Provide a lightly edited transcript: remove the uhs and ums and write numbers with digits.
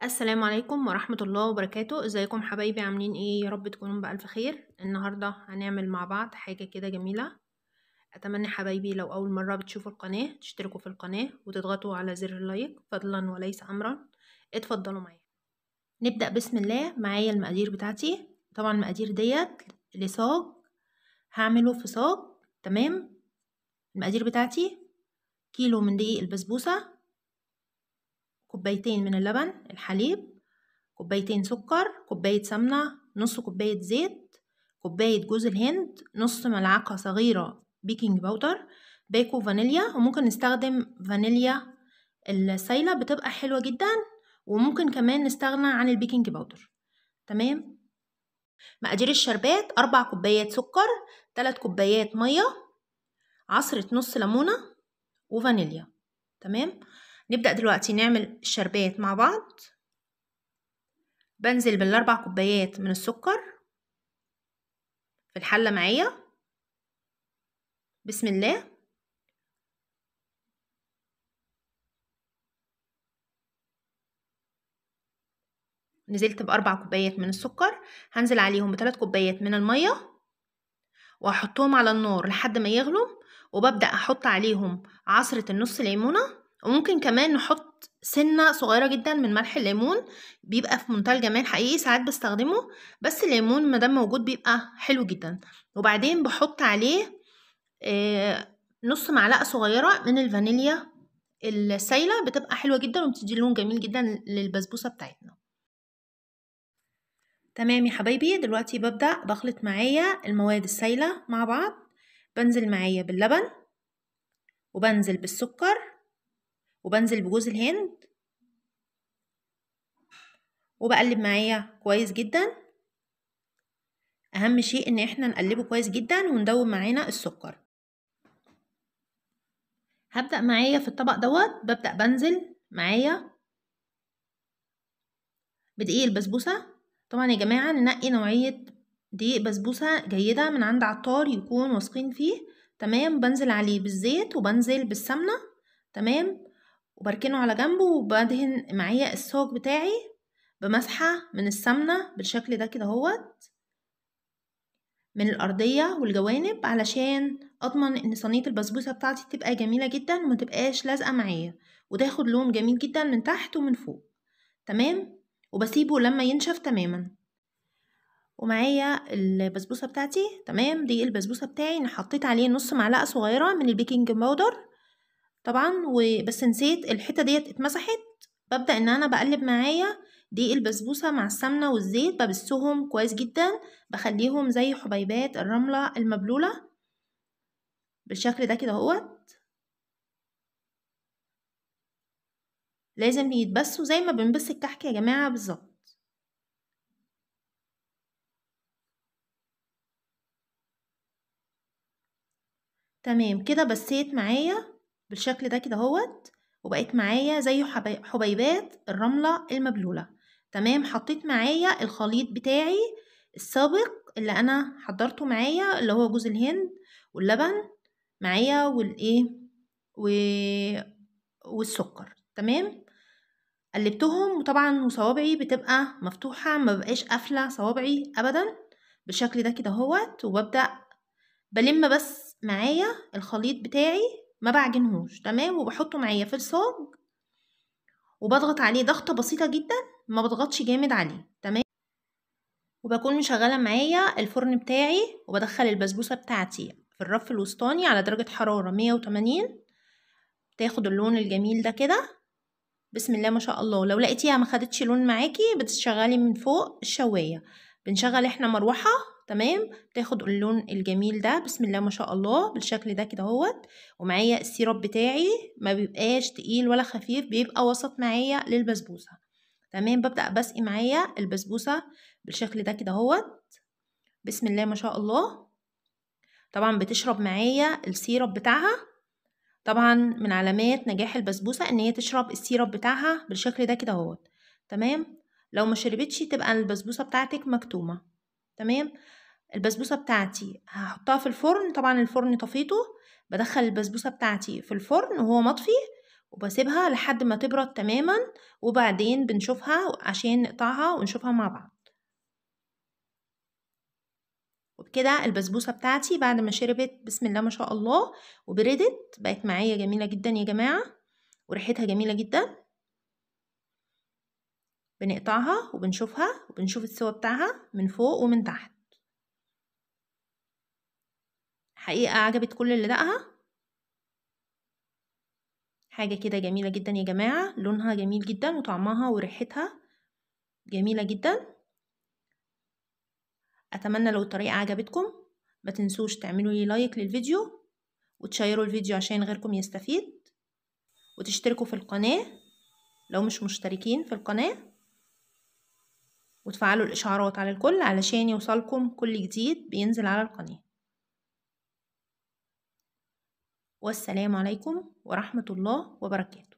السلام عليكم ورحمة الله وبركاته. ازيكم حبايبي، عاملين ايه؟ يا رب تكونوا بألف خير. النهاردة هنعمل مع بعض حاجة كده جميلة. اتمنى حبايبي لو اول مرة بتشوفوا القناة تشتركوا في القناة وتضغطوا على زر ال like فضلا وليس امرا. اتفضلوا معايا نبدأ بسم الله. معايا المقادير بتاعتي، طبعا المقادير ديت لصاج هعمله في صاج. تمام، المقادير بتاعتي كيلو من دقيق البسبوسة، كوبايتين من اللبن الحليب، كوبايتين سكر، كوباية سمنة، نص كوباية زيت، كوباية جوز الهند، نص ملعقة صغيرة baking powder، باكو فانيليا، وممكن نستخدم فانيليا السايلة بتبقى حلوة جدا، وممكن كمان نستغنى عن ال baking powder. تمام. مقادير الشربات: 4 كوبايات سكر، 3 كوبايات مية، عصرة نص ليمونة، وفانيليا. تمام. نبدأ دلوقتي نعمل الشربات مع بعض. بنزل بال4 كوبايات من السكر في الحلة معايا، بسم الله. نزلت ب4 كوبايات من السكر، هنزل عليهم ب3 كوبايات من المية، وهحطهم على النار لحد ما يغلوا، وببدأ احط عليهم عصرة النص ليمونة، وممكن كمان نحط سنة صغيرة جدا من ملح الليمون، بيبقى في منتهى الجمال حقيقي، ساعات بستخدمه بس الليمون مادام موجود بيبقى حلو جدا. وبعدين بحط عليه نص معلقة صغيرة من الفانيليا السايلة، بتبقى حلوة جدا وبتدي لون جميل جدا للبسبوسة بتاعتنا. تمام يا حبايبي، دلوقتي ببدأ بخلط معايا المواد السايلة مع بعض. بنزل معايا باللبن، وبنزل بالسكر، وبنزل بجوز الهند، وبقلب معايا كويس جدا. اهم شيء ان احنا نقلبه كويس جدا وندوب معانا السكر. هبدأ معايا في الطبق دوت، ببدأ بنزل معايا بدقيق البسبوسة. طبعا يا جماعة ننقي نوعية دقيق بسبوسة جيدة من عند عطار يكون واثقين فيه. تمام. بنزل عليه بالزيت وبنزل بالسمنة. تمام. وبركنه على جنبه، وبدهن معايا الصاج بتاعي بمسحة من السمنة بالشكل ده كده اهوت من الأرضية والجوانب، علشان أضمن إن صينية البسبوسة بتاعتي تبقى جميلة جدا وما تبقاش لازقة معايا، وتاخد لون جميل جدا من تحت ومن فوق. تمام. وبسيبه لما ينشف تماما. ومعايا البسبوسة بتاعتي. تمام. دي البسبوسة بتاعي أنا حطيت عليه نص معلقة صغيرة من ال baking powder طبعا، وبس نسيت الحته ديت اتمسحت. ببدا ان انا بقلب معايا دقيق البسبوسه مع السمنه والزيت، ببسهم كويس جدا، بخليهم زي حبيبات الرمله المبلوله بالشكل ده كده اهوت. لازم يتبسوا زي ما بنبس الكحك يا جماعه بالظبط. تمام كده بسيت معايا بالشكل ده كده اهوت، وبقيت معايا زي حبيبات الرملة المبلولة. تمام. حطيت معايا الخليط بتاعي السابق اللي انا حضرته معايا، اللي هو جوز الهند واللبن معايا والايه والسكر. تمام. قلبتهم، وطبعا وصوابعي بتبقى مفتوحة، ما بقاش قافلة صوابعي ابدا بالشكل ده كده اهوت. وببدأ بلم بس معايا الخليط بتاعي، ما بعجنهوش. تمام. وبحطه معايا في الصاج، وبضغط عليه ضغطه بسيطه جدا، ما بضغطش جامد عليه. تمام. وبكون مشغله معايا الفرن بتاعي، وبدخل البسبوسه بتاعتي في الرف الوسطاني على درجه حراره 180، تاخد اللون الجميل ده كده بسم الله ما شاء الله. لو لقيتيها ما خدتش لون معاكي بتشغلي من فوق الشوايه، بنشغل احنا مروحه. تمام. تاخد اللون الجميل ده بسم الله ما شاء الله بالشكل ده كده اهوت. ومعايا ال syrup بتاعي ما بيبقاش تقيل ولا خفيف، بيبقى وسط معايا للبسبوسه. تمام. ببدأ بسقي معايا البسبوسه بالشكل ده كده اهوت بسم الله ما شاء الله. طبعا بتشرب معايا ال syrup بتاعها. طبعا من علامات نجاح البسبوسه ان هي تشرب ال syrup بتاعها بالشكل ده كده اهوت. تمام. لو ما شربتش تبقى البسبوسه بتاعتك مكتومه. تمام. البسبوسه بتاعتي هحطها في الفرن، طبعا الفرن طفيته، بدخل البسبوسه بتاعتي في الفرن وهو مطفي، وبسيبها لحد ما تبرد تماما، وبعدين بنشوفها عشان نقطعها ونشوفها مع بعض. وبكده البسبوسة بتاعتي بعد ما شربت بسم الله ما شاء الله وبردت، بقت معايا جميلة جدا يا جماعة، وريحتها جميلة جدا. بنقطعها وبنشوفها وبنشوف السوا بتاعها من فوق ومن تحت. حقيقة عجبت كل اللي دقها، حاجة كده جميلة جدا يا جماعة، لونها جميل جدا وطعمها وريحتها جميلة جدا. أتمنى لو الطريقة عجبتكم ما تنسوش تعملوا لي لايك للفيديو وتشيروا الفيديو عشان غيركم يستفيد، وتشتركوا في القناة لو مش مشتركين في القناة، وتفعلوا الإشعارات على الكل علشان يوصلكم كل جديد بينزل على القناة. والسلام عليكم ورحمة الله وبركاته.